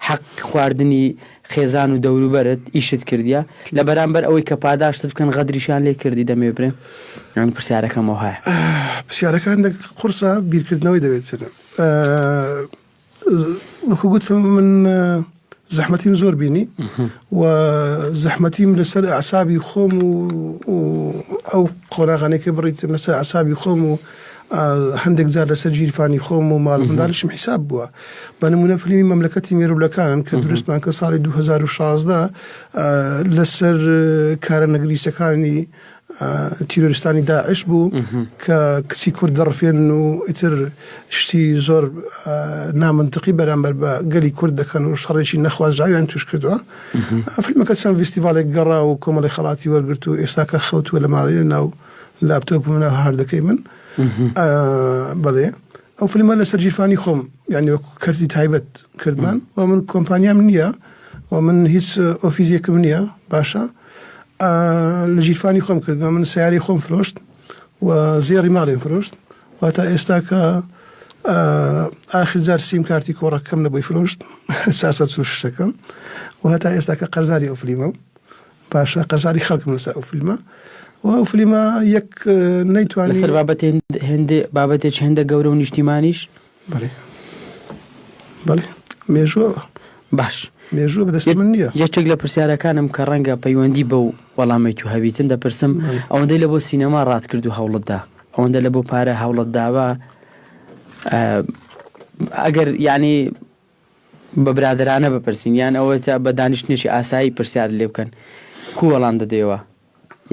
حەق خواردنی خێزان و دەوروبەرت ئیشت کردیە لە بەرامبەر ئەوەی کە پاداشتت بکەن غەدریشیان لێ کردی دەمێ برێم یانی پرسیارەکەم ئەوهایە. پرسیارەکە هەندێک قورسە بیرکردنەوەی دەوێت وەکو گوتم من زەحمەتیم زۆر بینی و زەحمەتیم لەسەر ئەعسابی خۆم و ئەو قۆناغانەی کە بڕیتم لەسەر ئەعسابی خۆم و هەندێک جار لەسەر ژیرفانی خۆم و ماڵ منداڵیشم حیساب بووە. بە نمونە فلیمی مەملەکەتی مێروولەکان کە دروستمان کرد ساڵی 2016 لەسەر کارە نەگریسەکانی تیرۆریستانی داعش بوو کە کچی کورد دەڕفێنن و ئیتر شتی زۆر نامنتقی بەرامبەر بە گەلی کورد دەکەن و شەڕێکی نەخوازراویان توش کردووە. فیلمەکە چەند ڤیستیڤاڵێک گەڕا و کۆمەڵی خەڵاتی وەرگرت و ئێستاکە خەوتووە لە ماڵێ ناو لاپتۆپ و ناو هاردەکەی من بەڵێ ئەو فیلمە لەسەر ژیرفانی خۆم یعنی وەکو کەرتی تایبەت کردمان و من کۆمپانیام نییە و من هیچ ئۆفیزێکم نییە باشە لە ژیرفانی خۆم کردمە من سیاری خۆم فرۆشت و زێڕی ماڵیم فرۆشت واتە ئێستا کە ئاخر جار سیم کارتی کۆڕەکەم لە بۆی فرۆشت 446ەکەم و هەتا ئێستا کە قەرزاری ئەو فلیمە باشە قەرزاری خەڵکم لەسەر ئەو فیلمە و ئەو فلیمە یەک نەیتوانی لەسەر بابەتێ هێندێ بابەتێکی هێندە گەورە و نیشتیمانیش بەڵێ بەڵێ مێژووە باش مێژووە بەدەستی من نییە یەکێک لە پرسیارەکانم کە ڕەنگە پەیوەندی بەو وەڵامەی تو هەبیتن دەپرسم ئەوەندەی لە بۆ سینەما ڕات کرد و هەوڵت دا ئەوەندە لە بۆ پارە هەوڵت داوە ئەگەر یعنی بە برادەرانە بپرسین یان ئەوەتا بە دانیشتنێکی ئاسایی پرسیارت لێ بکەن کو وەڵام دەدەیەوە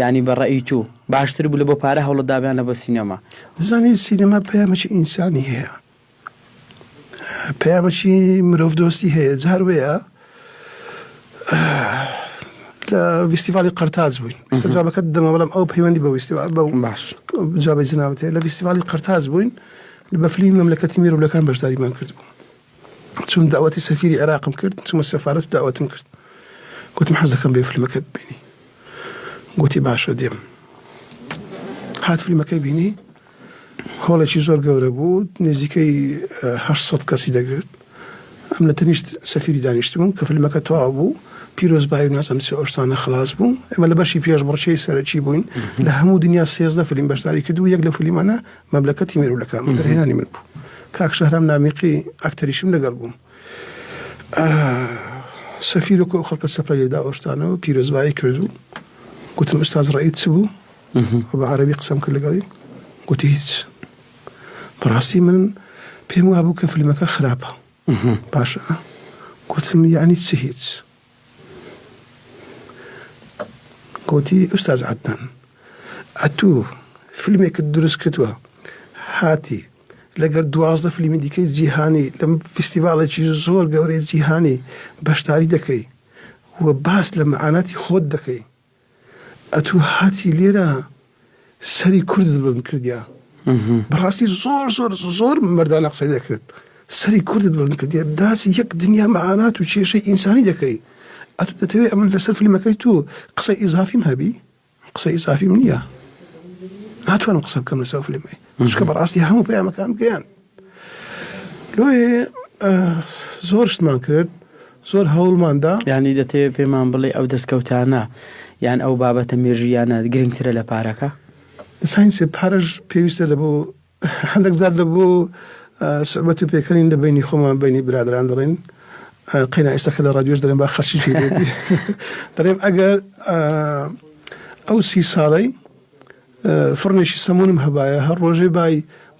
یانی بە ڕەئی تو باشتر بوو لە بۆ پارە هەوڵت دابا یان لە بۆ سینەما؟ دەزانی سینەما پەیامێکی ئینسانی هەیە پەیامێکی مرۆڤ دۆستی هەیە جار وەیە لە ڤیستیڤالی قەرتاج بووین ئێستا جوابەکەت دەمە بەڵام ئەو پەیوەندی بە ویستیڤال بە باش جوابی جنابت هەیە لە ڤیستیڤالی قەرتاج بووین بە فلیمی مەملەکەتی مێروولەکان بەشداریمان کردبوو چووم داوەتی سەفیری عێراقم کرد چوومە سەفارەت و داوەتم کرد گوتم حەز دەکەم بێ فیلمەکە ببینی گوتی باشە دێم هات فیلمەکەی بینی هۆڵێکی زۆر گەورە بوو نزیکەی 800 کەسی دەگرت ئەم لە تەنیشت سەفیری دانیشتبووم کە فیلمەکە تەواو بوو پیرۆزبایی و نازانم چی ئەو شتانە خلاص بوو ئێمە لە بەشی پێشبڕکێی سەرەکی بووین لە هەموو دنیا 13 فیلم بەشداری کرد و یەک لەو فیلمانە مەملەکەتی مێروولەکان بوو دەرهێنانی من بوو کاک شەهرام نامیقی ئەکتەریشم لەگەڵ بوو سەفیر وەکو ئەو خەڵکە سەپرە لێدا ئەو شتانەوە پیرۆزبایی کرد و گوتم ئوستاز ڕەئیت چ بوو بە عەرەبی قسەم کرد لەگەڵی گوتی هیچ بەڕاستی من پێم وابوو کە فیلمەکە خراپە باشە گوتم یعنی چ هیچ گوتی ئوستاز عەدنان ئەتوو فیلمێکت دروست کردووە هاتی لەگەر 12 فیلمی دیکەی جیهانی لەم فیستیڤاڵێکی زۆر گەورەی جیهانی بەشداری دەکەی و باس لە مەعاناتی خۆت دەکەی ئەتوو هاتی لێرە سەری کوردت بڵند کردیا بەڕاستی زۆر زۆر زۆر مەردانە قسەی دەکرد سەری کوردت بڵند کردیا داسی یەک دنیا مەعانات و کێشەی ئینسانی دەکەی ئەتوو دەتەوێت ئەمن لەسەر فیلمەکەی تو قسەی ئیزافیم هەبی قسەی ئیزافیم نییە ناتوانم قسە بکەم لەسەر فیلمەی چونکە بەڕاستی هەموو پەیامەکان گەیان لۆیێ زۆر شتمان کرد. زۆر هەوڵمان دا. یانی دەتەوێ پێمان بڵێی ئەو دەستکەوتانە یان ئەو بابەتە مێژوویانە گرنگترە لە پارەکە؟ ساینسێ پارەش پێویستە لە بۆ هەندێک جار لە بۆ سوعبەت و پێکەنین لە بەینی خۆمان بەینی برادەران دەڵێین قەینا ئێستا کە لە ڕادیۆش دەڵێم با خەڵکی جێ لێ بێ دەڵێم ئەگەر ئەو سی ساڵەی فڕنێکی سەمونم هەبایە هەر ڕۆژێ بای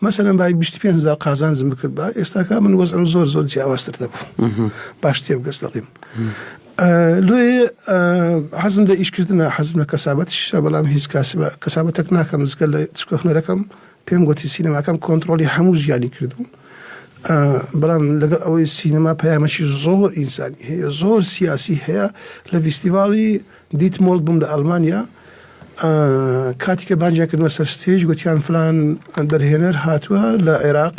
مەسەلەن بای 25 هزار قازانجم بکردبا ئێستاکە من وەزعم زۆر زۆر جیاوازتر دەبوو باش تێبگەس دەڵیم لۆیێ حەزم لە ئیشکردنە حەزم لە کەسابەتیشە بەڵام هیچ کەسابەتێک ناکەم جگە لە چکە هونەرەکەم پێم گوتی سینەماکەم کۆنتڕۆڵی هەموو ژیانی کردووم بەڵام لەگەڵ ئەوەی سینەما پەیامەکی زۆر ئینسانی هەیە زۆر سیاسی هەیە لە ڤیستیڤاڵی دیتمۆڵد بووم لە ئەڵمانیا کاتی کە بانگیان کردمە سەر stage گوتیان فلان دەرهێنەر هاتووە لە عێراق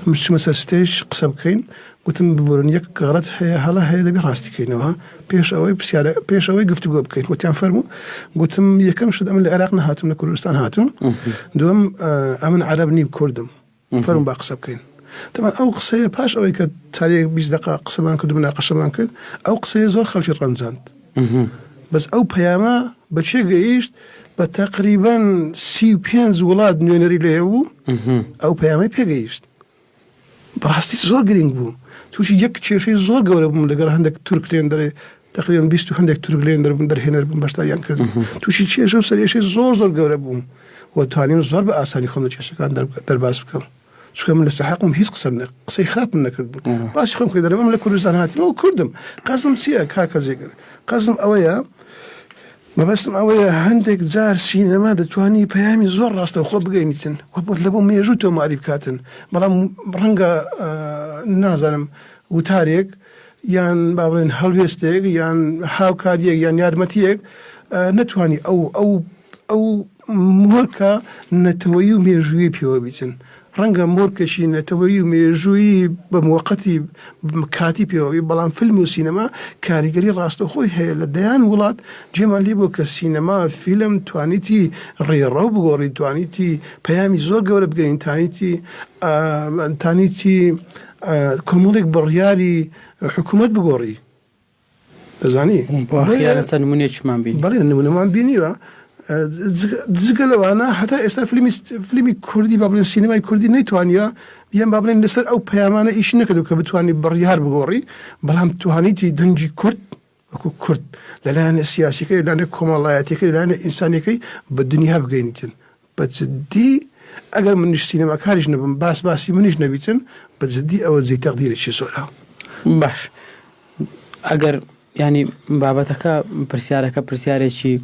من چوومە سەر stage قسە بکەین گوتم ببورن یەک غەڵەت هەیە هەڵە هەیە دەبێ ڕاستی کەینەوە پێش ئەوەی پرسیارە پێش ئەوەی گفتوگۆ بکەین وتیان فەرموو گوتم یەکەم شت ئەمن لە عێراق نەهاتوم لە کوردستان هاتوم دووەم ئەمن عەرەب نیم کوردم فەرموو با قسە بکەین تەبعەن ئەو قسەیە پاش ئەوەی کە چارەیەک 20 دقە قسەمان کرد و مناقەشەمان کرد ئەو قسەیە زۆر خەڵکی ڕەنجاند بەس ئەو پەیامە بە چێ گەیشت بە تەقریبەن 35 وڵات نوێنەری لێ بوو ئەو پەیامەی پێگەیشت بەڕاستی زۆر گرنگ بوو تووشی یەک کێشەی زۆر گەورە بووم لەگەڵ هەندێک تورک لێن دەرێ تقریبا 20 و هەندێک تورک لێن دەر بوون دەرهێنەر بوون بەشداریان کرد تووشی کێشە و سەرێشەی زۆر زۆر گەورە بووم و توانیم زۆر بە ئاسانی خۆم لە کێشەکان دەرباز بکەم چونکە من لەسەر حەقم هیچ قسەم نە قسەی خراپم نەکرد بوو باسی خۆم کرد دەڵێم من لە کوردستان هاتمەوە کوردم قەزم چییە کاکە جێگر قەزم ئەوەیە مەبەستم ئەوەیە هەندێک جار سینەما دەتوانی پەیامی زۆر ڕاستەوخۆ بگەینیتن و لە بۆ مێژوو تۆماری بکاتن بەڵام ڕەنگە نازانم وتارێک یان با بڵێن هەڵوێستێک یان هاوکاریەک یان یارمەتیەک نەتوانی ئەو ئەو ئەو مۆرکە نەتەوەیی و مێژوویی پێوە بیتن. ڕەنگە مۆرکێکی نەتەوەیی و مێژوویی بە موەقەتی کاتی پێوە بی، بەڵام فیلم و سینەما کاریگەری ڕاستەوخۆی هەیە لە دەیان وڵات جێمان لێ بووە کە سینەما، فیلم توانیتی ڕێڕەو بگۆڕی، توانیتی پەیامی زۆر گەورە بگەین، تانیتی تانیتی کۆمەڵێک بڕیاری حکوومەت بگۆڕی. دەزانی خیانەت چەند نمونەیەکیشمان بینی. بەڵێ نمونەمان بینیوە جگە لەوانە هەتا ئێستا فیلمی فیلمی کوردی با بڵێن سینەمای کوردی نەیتوانیوە یان با بڵێن لەسەر ئەو پەیامانە ئیش نەکردو کە بتوانانی بڕیار بگۆڕی بەڵام توانیتی دەنگی کورد وەکو کورد لەلایەنە سیاسیەکەی لەلایەنە کۆمەڵایەتیەکەی لەلایەنە ئینسانیەکەی بە دنیا بگەینیتن بە جدی ئەگەر منیش سینەماکاریش نەبم باس باسی منیش نەبیتن بە جدی ئەوە جێی تەقدیرێکی زۆرە. باش ئەگەر یانی بابەتەکە پرسیارەکە پرسیارێکی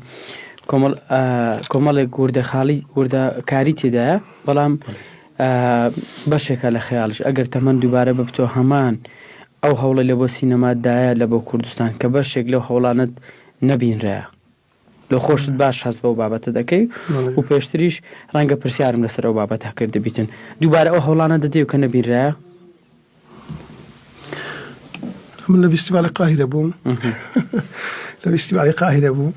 کۆمەڵ کۆمەڵێک وردە خاڵی وردە کاری تێدایە بەڵام بەشێکە لە خەیاڵش ئەگەر تەمەن دووبارە ببتۆ هەمان ئەو هەوڵی لە بۆ سینەمادایە لە بۆ کوردستان کە بەشێک لەو هەوڵانت نەبینرایە لۆ خۆشت باش هەست بەو بابەتە دەکەی و پێشتریش ڕەنگە پرسیارم لەسەر ئەو بابەتە کردبیتن دووبارە ئەو هەوڵانە دەدەی و کە نەبینرایە؟ من لە ڤیستیڤالی قاهیرە بووم لە ڤیستیڤالی قاهیرە بووم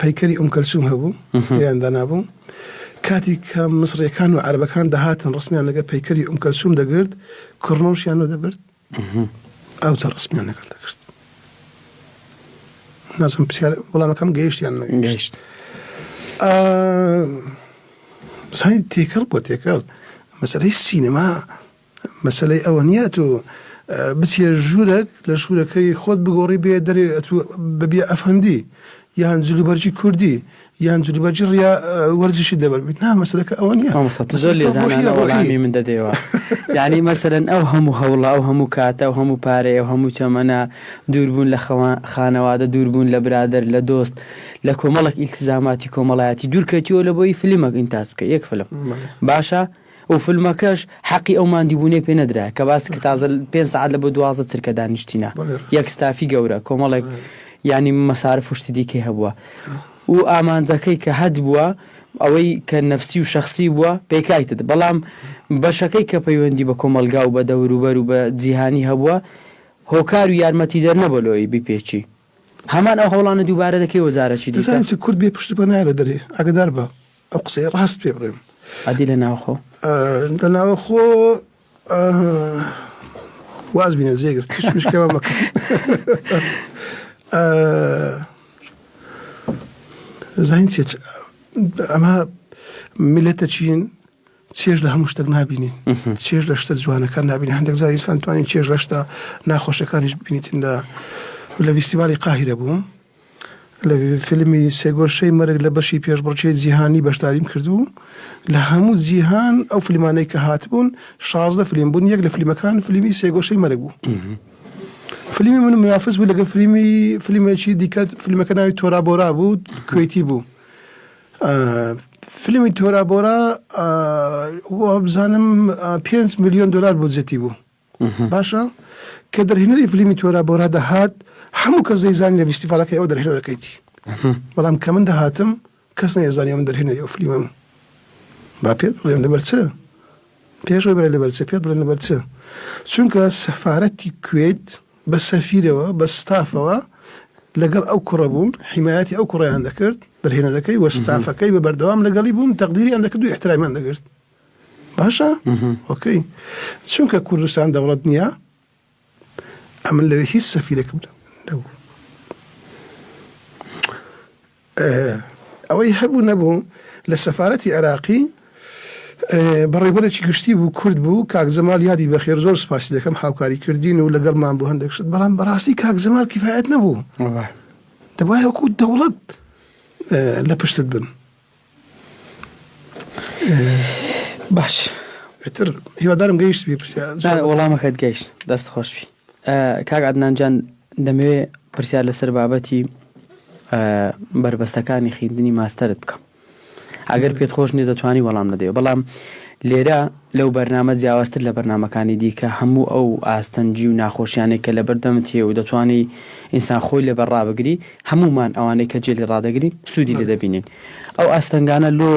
پەیکەری ئوم کەلسوم هەبوو لێیان دانابوو کاتی کە مسڕیەکان و عەرەبەکان دەهاتن ڕسمیان لەگە پەیکەری ئوم کەلسوم دەگرت کڕنۆشیان دەبرد ئەوجا ڕسمیان لەگەڵ دەکرد نازم پرسیار وەڵامەکەم گەیشت یان نەگەیشت زانی تێکەڵ بۆ تێکەڵ مەسەلەی سینەما مەسەلەی ئەوە نییە تۆ بچیە ژوورێک لە ژوورەکەی خۆت بگۆڕی بێ دەرێ ئەتوو ببیە ئەفەندی یان جلوبەرگی کوردی یان جلوبەرگی ڕیا وەرزشی دەبەر بیت نا مەسەلەکە ئەوە نییە. مامۆستا تۆ زۆر لێزانانە وەڵامی من دەدەیەوە یعنی مەسەلەن ئەو هەموو هەوڵە ئەو هەموو کاتە ئەو هەموو پارەیە ئەو هەموو تەمەنە دووربوون لە خانەوادە دووربوون لە برادەر لە دۆست لە کۆمەڵێک ئیلتزاماتی کۆمەڵایەتی دوورکەوتیوە لە بۆی فیلمەک ئینتاج بکە یەک فیلم باشە و فیلمەکەش حەقی ئەو ماندیبوونەی پێ نەدرا کە باس کە تازە پێنج سەعات لە بۆ 12 چرکە دانیشتینە یەک ستافی گەورە کۆمەڵێک یانی مەسارف و شتی دیکەی هەبووە و ئامانجەکەی کە هەت بووە ئەوەی کە نەفسی و شەخسی بووە پێکایتت بەڵام بەشەکەی کە پەیوەندی بە کۆمەڵگا و بە دەوروبەر و بە جیهانی هەبووە هۆکار و یارمەتیدەر نەبووە لۆی بیپێچی هەمان ئەو هەوڵانە دووبارە دەکەی وەزارەتی دیکە. دەزانی چ کورد بێ پشت و پەنایە لە دەرێ ئاگادار بە ئەو قسەیە ڕاست پێ بڵێم. ئەدی لە ناوخۆ؟ لە ناوخۆ. واز بینە جێگرت توش مشکەوە مەکە. زانین چێ ئەمە میلەتە چین چێژ لە هەموو شتێک نابینین چێژ لە شتە جوانەکان نابینین هەندێک جار ئینسان توانین چێژ لە شتە ناخۆشەکانیش ببینیتن لە لە ڤیستیوالی قاهیرە بووم لە فیلمی سێگۆشەی مەرگ لە بەشی پێشبڕکێی جیهانی بەشداریم کردبوو لە هەموو جیهان ئەو فیلمانەی کە هاتبوون 16 فیلم بوون یەک لە فیلمەکان فیلمی سێگۆشەی مەرگ بوو فیلمی من منافس بوو لەگەڵ فیلمی فیلمێکی دیکە فیلمەکە ناوی تۆرابۆرا بوو کوێتی بوو فیلمی تۆرابۆرا وابزانم 5 میلیۆن دلار بودجەتی بوو باشە کە دەرهێنەری فلیمی تۆرا بۆرا دەهات هەموو کەس دەیزانی لە ڤیستیڤالەکەی ئەوە دەرهێنەرەکەیتی بەڵام کە من دەهاتم کەس نەیزانی ئەمن دەرهێنەری ئەو فلیمەم با پێت بڵێم لەبەر چ پێش ئەوەی بڵێ لەبەر چ پێت بڵێم لەبەر چ چونکە سەفارەتی کوێت بە سەفیرەوە بە ستافەوە لەگەڵ ئەو کوڕە بوون حیمایەتی ئەو کوڕیان دەکرد دەرهێنەرەکەی و ستافەکەی بە بەردەوام لەگەڵی بوون تەقدیریان دەکرد و ئیحترامیان دەگرت باشە ئۆکەی چونکە کوردستان دەوڵەت نییە ئەمن لەوێ هیچ سەفیرێکم نەبوو ئەوەی هەبوو نەبوو لە سەفارەتی عێراقی بەڕێوبەرێکی گشتی بوو کورد بوو کاک جەمال یادی بەخێر زۆر سپاسی دەکەم هاوکاری کردین و لەگەڵمان بوو هەندێک شت بەڵام بەڕاستی کاک جەمال کیفایەت نەبوو دەبوایە وەکو دەوڵەت لە پشتت بن باش ئیتر هیوادارم گەیشت بی پرسیار وەڵامەکەت گەیشت دەست خۆشبی کاک عەدنان جان دەمەوێ پرسیار لەسەر بابەتی بەربەستەکانی خیندنی ماستەرت بکەم ئەگەر پێت خۆش نیە دەتوانی وەڵام نەدەیەوە بەڵام لێرە لەو بەرنامە جیاوازتر لە بەرنامەکانی دیکە هەموو ئەو ئاستەنگی و ناخۆشیانەی کە لەبەردەمت هەیە و دەتوانی ئینسان خۆی لەبەر ڕابگری هەموومان ئەوانەی کە جێ لێ ڕادەگرین سوودی لێ دەبینین ئەو ئاستەنگانە لۆ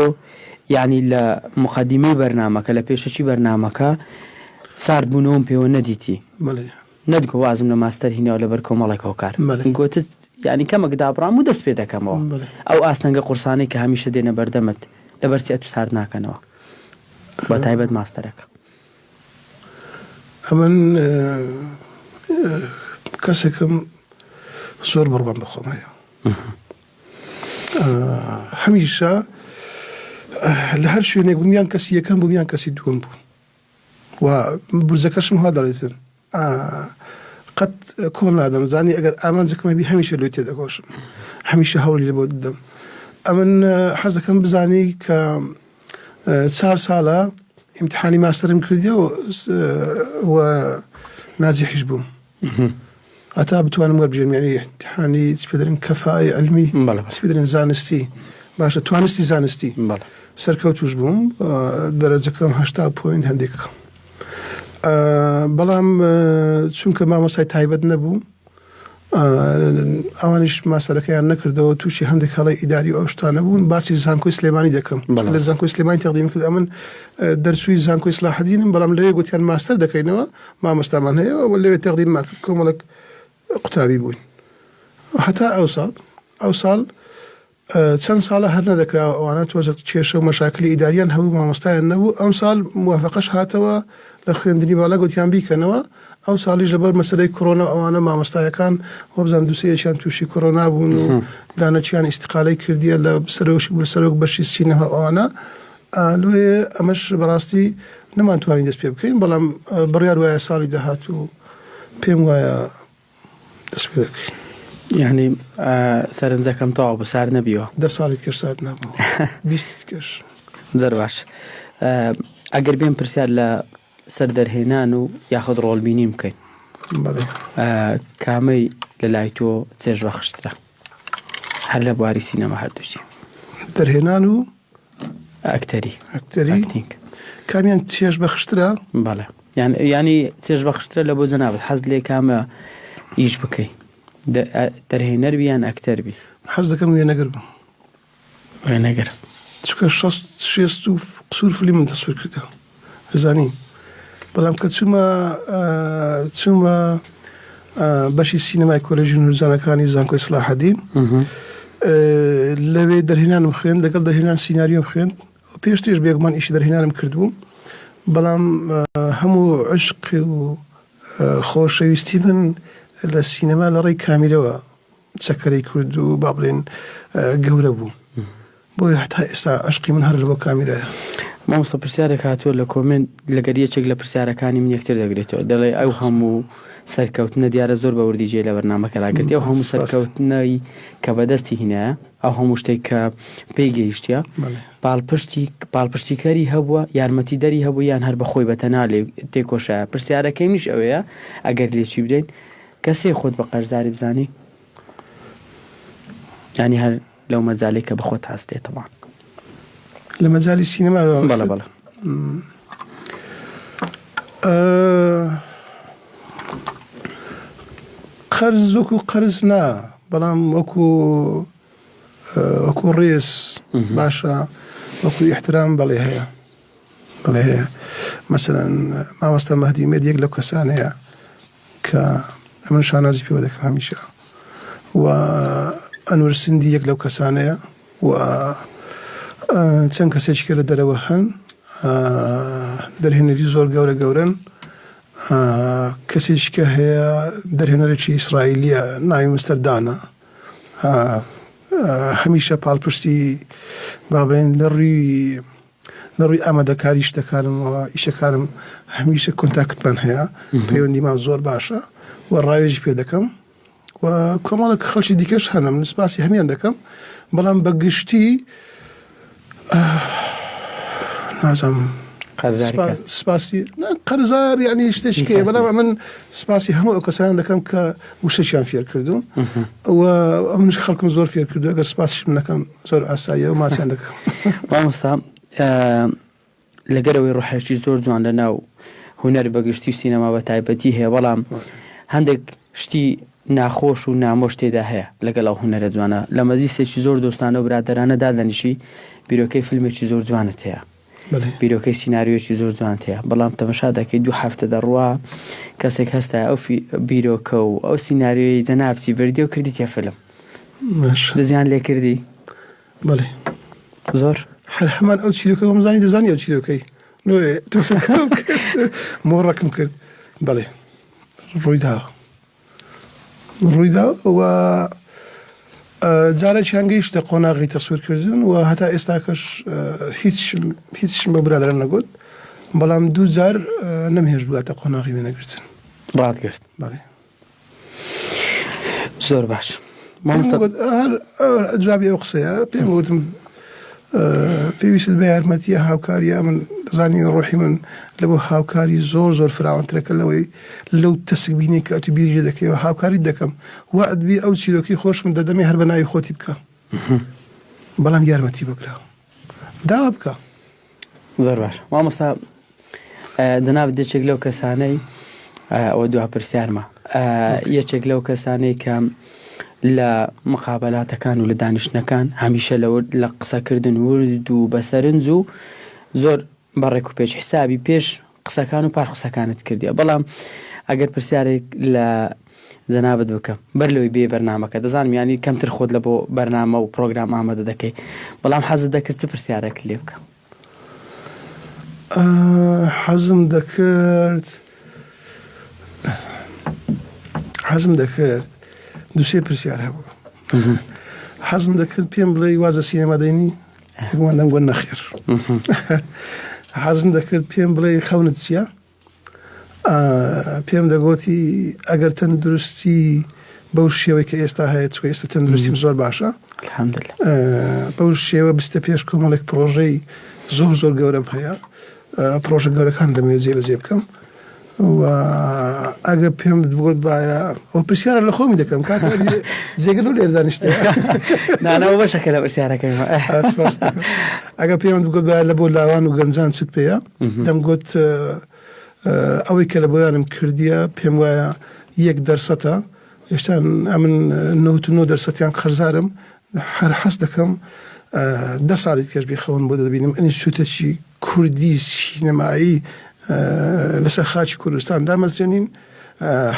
یعنی لە مقدمەی بەرنامەکە لە پێشەکی بەرنامەکە ساردبوونەوەم پێوە نەدیتی نەتگۆ وازم لە ماستەر هیناوە لەبەر کۆمەڵێک هۆکار گۆتت یانی کەمەک دابڕام و دەست پێ دەکەمەوە ئەو ئاستەنگە قورسانەی کە هەمیشە دێنە بەردەمت لەبەر چی ئەتوو سارد ناکەنەوە بە تایبەت ماستەرەکە؟ ئەمن کەسێکم زۆر بڕوام بە خۆم هەیە هەمیشە لە هەر شوێنێک بووم یان کەسی یەکەم بووم یان کەسی دووەم بووم و بورجەکەشم وا دەڵێتن قەت کۆڵ نادەم زانی ئەگەر ئامانجەکەم هەبی هەمیشە لۆی تێدەکۆشم هەمیشە هەوڵی لە بۆ دەدەم ئەمن حەز دەکەم بزانی کە چار ساڵە ئیمتحانی ماستەرم کردی و ناجیحیش بووم هەتا بتوانم وەربژێرم یانی ئیمتیحانی چ پێ دەرێن کەفای علمی بەڵێ چ پێ دەرێن زانستی باشە توانستی زانستی بەڵێ سەرکەوتوش بووم دەرەجەکەم هەشتا point هەندێک بەڵام چونکە مامۆستای تایبەت نەبوو ئەوانیش ماسەرەکەیان نەکردەوە تووشی هەندێک هەڵی ئیداری و ئەو شتانە بوون باسی زانکۆی سلێمانی دەکەم لە زانکۆی سلێمانی تەقدیم کرد ئەمن دەرچووی زانکۆی سلاحدینم بەڵام لەوێ گوتیان ماستەر دەکەینەوە مامۆستامان هەیە و لەوێ تەقدیممان کرد کۆمەڵێک قوتابی بووین هەتا ئەو ساڵ ئەو ساڵ چەند ساڵە هەر نەدەکراوە ئەوانە تۆزە کێشە و مەشاکلی ئیداریان هەبوو مامۆستایان نەبوو ئەم ساڵ موافقەش هاتەوە لە خوێندنی باڵا گوتیان بیکەنەوە ئەو ساڵیش لەبەر مەسەلەی کۆرۆنا ئەوانە مامۆستایەکان وەبزان دووسەیەکیان تووشی کۆرۆنا بوون و دانەچیان ئیستقالەی کردیە لە سەرۆک سەرۆک بەشی سینەما ئەوانە لۆیە ئەمەش بەڕاستی نەمانتوانی دەست پێ بکەین بەڵام بڕیار وایە ساڵی داهاتوو پێم وایە دەست پێ دەکەین. یعنی سەرنجەکەم تەواو بوو سارد نەبیوە. دە ساڵی تکەش سارد نابوو بیستی تکەش. زۆر باش ئەگەر بێم پرسیار لە سەر دەرهێنان و یاخود ڕۆڵبینین بکەین کامەی لە لای تۆ چێژ بەخشترە هەر لە بواری سینەما هەردووچی دەرهێنان و ئەکتەری ئەکتەری acting کامیان چێژ بەخشترە؟ بەڵێ یان ینی چێژ بەخشترە لە بۆ جەنابت حەز لێ کامە ئیش بکەی دەرهێنەر بی یان ئەکتەر بی؟ حەز دەکەم وێنەگر بم. وێنەگر چونکە شەست شێست و قسوور فلیمم تەسویر کردە زانی بەڵام کە چوومە چوومە بەشی سینەمای کۆلێژی نورزانەکانی زانکۆی سلاحەدین لەوێ دەرهێنانم خوێند لەگەڵ دەرهێنان سیناریۆم خوێند پێشتریش بێگومان ئیشی دەرهێنانم کردبوو بەڵام هەموو عشق و. خۆشەویستی من لە سینەما لە ڕێی کامیرەوە چەکەرەی کرد و با بڵێن گەورە بوو. بۆیە هەتا ئێستا عەشقی من هەر لەبۆ کامیرایە. مامۆستا پرسیارێک هاتووە لە کۆمێنت لەگەر یەکێک لە پرسیارەکانی من یەکتر دەگرێتەوە دەڵێ ئەو هەموو سەرکەوتنە دیارە زۆر بە وردی جێ لە بەرنامەکە ڕاگرتی ئەو هەموو سەرکەوتنەی کە بەدەستی هینایە ئەو هەموو شتێک کە پێی گەیشتە پاڵپشتی پاڵپشتیکەری هەبووە یارمەتی دەری هەبوو یان هەر بەخۆی بە تەنها لێ تێکۆشایە پرسیارەکەی منیش ئەوەیە ئەگەر لێچی بدەین کەسێ خۆت بە قەرزاری بزانی ینی هەر لەو مەجالەی کە بەخۆت هەست دێ تەبعەن. لە مەجالی سینەما بەڵێ بەڵێ. قەرز وەکو قەرز نا بەڵام وەکو وەکو ڕێز باشە وەکو ئیحترام بەڵێ هەیە بەڵێ هەیە مەسەلەن مامۆستا مەهدی ئومێد یەک لەو کەسانەیە کە ئەمن شانازی پێوە دەکەم هەمیشە و ئەنوەر سندی یەک لەو کەسانەیە و چەند کەسێکی کە لە دەرەوە هەن دەرهێنەری زۆر گەورە گەورەن کەسێکی کە هەیە دەرهێنەرێکی ئیسرائیلیە ناوی مستەر دانە هەمیشە پاڵپشتی بابێن لە ڕووی لە ڕووی ئامادەکاری شتەکانم و ئیشەکانم هەمیشە کۆنتاکتمان هەیە پەیوەندیمان زۆر باشە و ڕاوێژی پێ دەکەم و کۆمەڵێک خەڵکی دیکەش هەنم من سپاسی هەمیان دەکەم بەڵام بە گشتی نازانم سپاسی قەرزار یعنی شتێکی بەڵام من سپاسی هەموو ئەو کەسان دەکەم کە وشەشیان فێر کردوم و ئەمنش خەڵکم زۆر فێر کردو ئەگەر سپاسیشم نەکەم زۆر ئاساییە و ماسیان دەکەم. مامۆستا لەگەرەوەی ڕحێکی زۆر جوان لە ناو هونەر بەگشتی و سینەما بە تایبەتی هەیە بەڵام هەندێک شتی ناخۆش و نامۆش تێدا هەیە لەگەڵ ئەو هونەرە جوانە لە مەجلیسێکی زۆر دۆستانە و برادەرانە دادەنیشی بیرۆکەی فیلمێکی زۆر جوانت هەیە بیرۆکەی سیناریۆیەکی زۆر جوانت هەیە بەڵام تەمەشا دەکەی دوو هەفتە دەڕوا کەسێک هەستا ئەو بیرۆکە و ئەو سیناریۆی جەنابتی بردی و کردیتە فیلم دزیان لێ کردی بەڵێ زۆر هەر هەمان ئەو چیرۆکە وەمزانی دەزانی ئەو چیرۆکەی مۆڕەکم کرد بەڵێ ڕوویداوە ڕوویدا و جارێکیان گەیشتە قۆناغی تەسویرکردن و هەتا ئێستاکەش هیچ هیچشم بە برادران نەگوت بەڵام دوو جار نەمهێشت بگاتە قۆناغی وێنەگرتن ڕاتگرت بەڵێ زۆر باش جوابی ئەو قسەیە پێم وتم پێویستت بە یارمەتیە هاوکاریە من دەزانی ڕۆحی من لە بۆ هاوکاری زۆر زۆر فراوانترەکە لەوەی لەو تەسک بینی کە ئەتو بیری لێ دەکەیەوە هاوکاریت دەکەم وەعد بی ئەو چیرۆکی خۆشم دەدەمێ هەر بە ناوی خۆتی بکە بەڵام یارمەتی بکرا داوا بکە. زۆر باش مامۆستا جەنابت یەکێک لەو کەسانەی ئەوە دوا پرسیارمە یەکێک لەو کەسانەی کە لە مقابلاتەکان و لە دانیشتنەکان هەمیشە لە قسەکردن ورد و بەسەرنج و زۆر بە ڕێک و پێچ حسابی پێش قسەکان و پار قسەکانت کردیە بەڵام ئەگەر پرسیارێک لە جەنابت بکەم بەر لەوەی بێ بەرنامەکە دەزانم ینی کەمتر خۆت لە بۆ بەرنامە و پرۆگرام ئامادە دەکەی بەڵام حەزت دەکرد چ پرسیارێک لێ بکەم؟ حەزم دەکرد حەزم دەکرد دوسێ پرسیار هەبوو حەزم دەکرد پێم بڵێ وازە سینەما دەینی پێمان دەنگوە نەخێر حەزم دەکرد پێم بڵێ خەونت چییە؟ پێم دەگۆتی ئەگەر تەندروستی بەو شێوەی کە ئێستا هەیە چکە ئێستا تەندروستیم زۆر باشە بەو شێوە بستە پێش کۆمەڵێک پرۆژەی زۆر زۆر گەورەم هەیە پرۆژە گەورەکان دەمەوێت جێبەجێ بکەم و ئەگە پێم بگوت باە ئەو پرسیارە لە خۆمی دەکەم کاک جێگە لەو لێر دانیشتە نانەوە بەشەکە لە پرسیارەکەی ئەگە پێم بگوت باە لە بۆ لاوان و گەنجان چت پێەیە دەمگوت ئەوەی کە لە بۆیانم کردیە پێم وایە یەک دەرسەتە هێشتا ئەمن 99 دەرسەتیان قەرزارم هەر حەز دەکەم دە ساڵی کەش بێ خەون بۆ دەبینم ئینستیتوتێکی کوردی سینەمایی لەسەر خاکی کوردستان دامەزرێنین.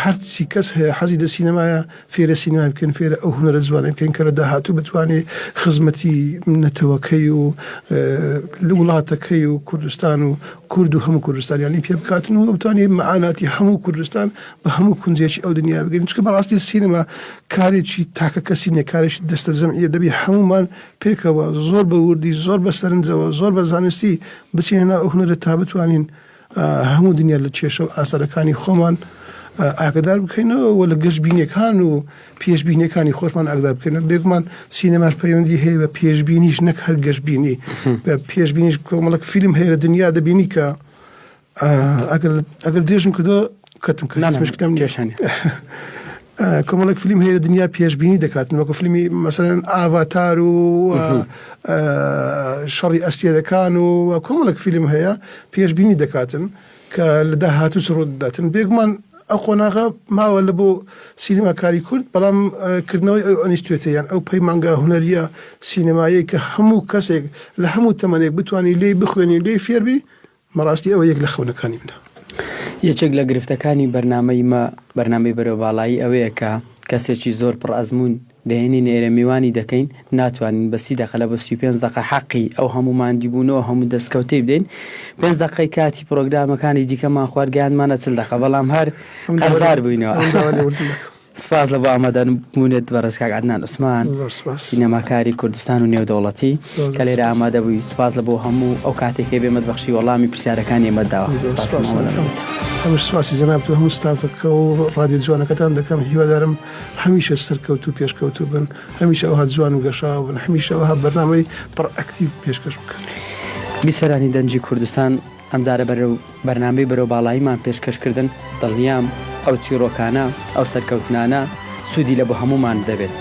هەرچی کەس هەیە حەزی لە سینەمایە فێرە سینەما بکەین، فێرە ئەو هونەرە جوانە بکەین کە لە داهاتوو بتوانێ خزمەتی نەتەوەکەی و وڵاتەکەی و کوردستان و کورد و هەموو کوردستانیانی پێ بکاتن و بتوانێ مەعاناتی هەموو کوردستان بە هەموو کونجێکی ئەو دنیا بگەین. چونکە بەڕاستی سینەما کارێکی تاکە کەسی نیە، کارێکی دەستەجەمعیە، دەبی هەموومان پێکەوە زۆر بە وردی، زۆر بە سەرنجەوە، زۆر بە زانستی بچینە ناو ئەو هونەرە تا بتوانین هەموو دنیا لە کێشە و ئازارەکانی خۆمان ئاگدار بکەینەوە و لە گەشبینیەکان و پێشبینیەکانی خۆشمان ئاگدار بکەینەوە. بێگومان سینەماش پەیوەندی هەیە بە پێشبینیش نەک هەر گەشبینی، بە پێشبینیش کۆمەڵێک فیلم هەیە لە دنیا دەبینی کە ئەگەر ئەگەر درێژم کردەوە کەتم کرد مشکلەم نییە. کێشە نییە. کۆمەڵێک فیلم هەیە لە دنیا پێشبینی دەکاتن وەکو فیلمی مەسەلەن ئاڤاتار و شەڕی ئەستێرەکان و کۆمەڵێک فیلم هەیە پێشبینی دەکاتن کە لە داهاتوو چ ڕوو دەداتن. بێگومان ئەو قۆناغە ماوە لە بۆ سینەماکاری کورد، بەڵام کردنەوەی ئەو ئەنیستوێتە یان ئەو پەیمانگا هونەرییە سینەمایەی کە هەموو کەسێک لە هەموو تەمەنێک بتوانی لێی بخوێنی و لێی فێربی، بەڕاستی ئەوە یەک لە خەونەکانی منە. یەکێک لە گرفتەکانی بەرنامەی مە، بەرنامەی بەرەو باڵایی ئەوەیە کە کەسێکی زۆر پڕ ئەزموون دەهێنین ئێرە میوانی دەکەین ناتوانین بە 30 دەقە لە بۆ 35 دەقە حەقی ئەو هەموو ماندیبوونەوە هەموو دەستکەوتەی بدەین پێنج دەقەی کاتی پرۆگرامەکانی دیکەمان خوارد گەیاندمانە 40 دەقە بەڵام هەر قەرزار بووینەوە. ئەم داوا لێبوردن دەکەم. سپاس لە بۆ ئامادەبوونت بەڕێز کاک عەدنان عوسمان زۆر سپاس. سینەماکاری کوردستان و نێودەوڵەتی زۆر کە زۆر لێرە سپاس. ئامادە بووی سپاس لە بۆ هەموو ئەو کاتێک کە بێمەت بەخشی وەڵامی پرسیارەکانی ئێمەت داوە زۆر سپاس سپاستان مامۆستا دەکەم. بێت. هەمیش سپاسی جەنابت و هەموو ستافەکە و ڕادیۆ جوانەکەتان دەکەم هیوادارم هەمیشە سەرکەوتوو پێشکەوتوو بن هەمیشە ئەوها جوان و گەشاوە بن هەمیشە ئەوها بەرنامەی پڕ ئەکتیڤ پێشکەش بکەن. بیسەرانی دەنگی کوردستان ئەمجارە بەرەو بەرنامەی بەرەو باڵاییمان پێشکەش کردن، دڵنیام ئەو چیڕۆکانە، ئەو سەرکەوتنانە سوودی لە بۆ هەموومان دەبێت.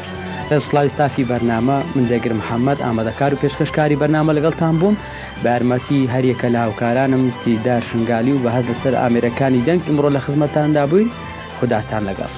ڕێز و سڵاوی ستافی بەرنامە، من جێگر محەمەد، ئامادەکار و پێشکەشکاری بەرنامە لەگەڵتان بووم، بە یارمەتی هەریەکە لە هاوکارانم سیدار شنگالی و بەهەست لەسەر ئامێرەکانی دەنگ ئیمڕۆ لە خزمەتتاندا بووین، خوداتان لەگەڵ.